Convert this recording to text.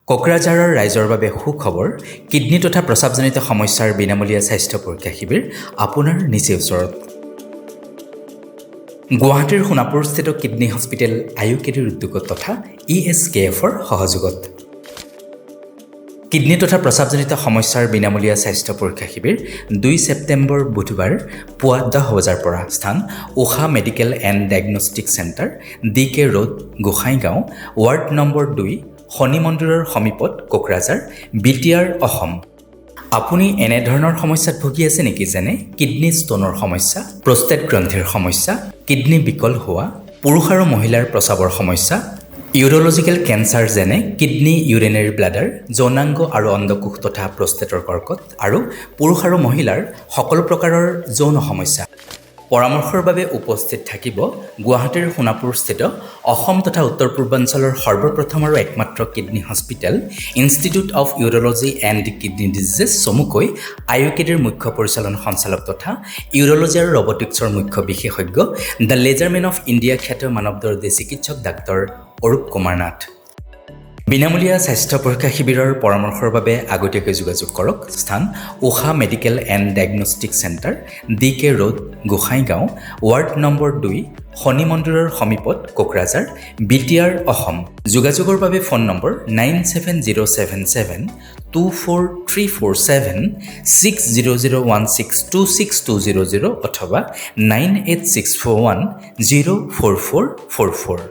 কোকৰাঝাৰৰ ৰাইজৰ বাবে সুখবৰ। কিডনী তথা প্ৰস্ৰাৱজনিত সমস্যাৰ বিনামূলীয়া স্বাস্থ্য পৰীক্ষা শিবিৰ আপোনাৰ নিচেই ওচৰত, গুৱাহাটীৰ সোণাপুৰস্থিত কিডনী হস্পিটেল আয়ুকেডিৰ উদ্যোগত তথা ইএছকেএফৰ সহযোগত কিডনী তথা প্ৰস্ৰাৱজনিত সমস্যাৰ বিনামূলীয়া স্বাস্থ্য পৰীক্ষা শিবিৰ, 2 ছেপ্টেম্বৰ, বুধবাৰ, পুৱা 10 বজাৰ পৰা। স্থান Usha medical and diagnostic centre, D K road, Gossaigaon, ward number 2, শনি মন্দিৰৰ সমীপত, কোকৰাঝাৰ, বিটিআৰ, অসম। আপুনি এনেধৰণৰ সমস্যাত ভুগি আছে নেকি, যেনে কিডনী ষ্ট'নৰ সমস্যা, প্ৰষ্টেট গ্ৰন্থিৰ সমস্যা, কিডনী বিকল হোৱা, পুৰুষ আৰু মহিলাৰ প্ৰস্ৰাৱৰ সমস্যা, ইউৰলজিকেল কেঞ্চাৰ যেনে কিডনী, ইউৰিনেৰী ব্লাডাৰ, যৌনাংগ আৰু অণ্ডকোষ তথা প্ৰষ্টেটৰ কৰ্কট আৰু পুৰুষ আৰু মহিলাৰ সকলো প্ৰকাৰৰ যৌন সমস্যা? পৰামৰ্শৰ বাবে উপস্থিত থাকিব গুৱাহাটীৰ সোণাপুৰস্থিত অসম তথা উত্তৰ পূৰ্বাঞ্চলৰ সৰ্বপ্ৰথম আৰু একমাত্ৰ kidney hospital institute of urology and kidney diseases, চমুকৈ আয়ুকেডিৰ মুখ্য পৰিচালন সঞ্চালক তথা ইউৰলজি আৰু ৰবটিক্সৰ মুখ্য বিশেষজ্ঞ, the লেজাৰমেন অফ ইণ্ডিয়া খ্যাত মানৱ দৰদী চিকিৎসক ডাক্তৰ অৰূপ কুমাৰ নাথ। বিনামূলীয়া স্বাস্থ্য পৰীক্ষা শিবিৰৰ পৰামৰ্শৰ বাবে আগতীয়াকৈ যোগাযোগ কৰক। স্থান Usha medical and diagnostic centre, D K road, Gossaigaon, ward number 2, শনি মন্দিৰৰ সমীপত, কোকৰাঝাৰ, বিটিআৰ, অসম। যোগাযোগৰ বাবে phone number 9707724347, 6001626200 অথবা 9864104444।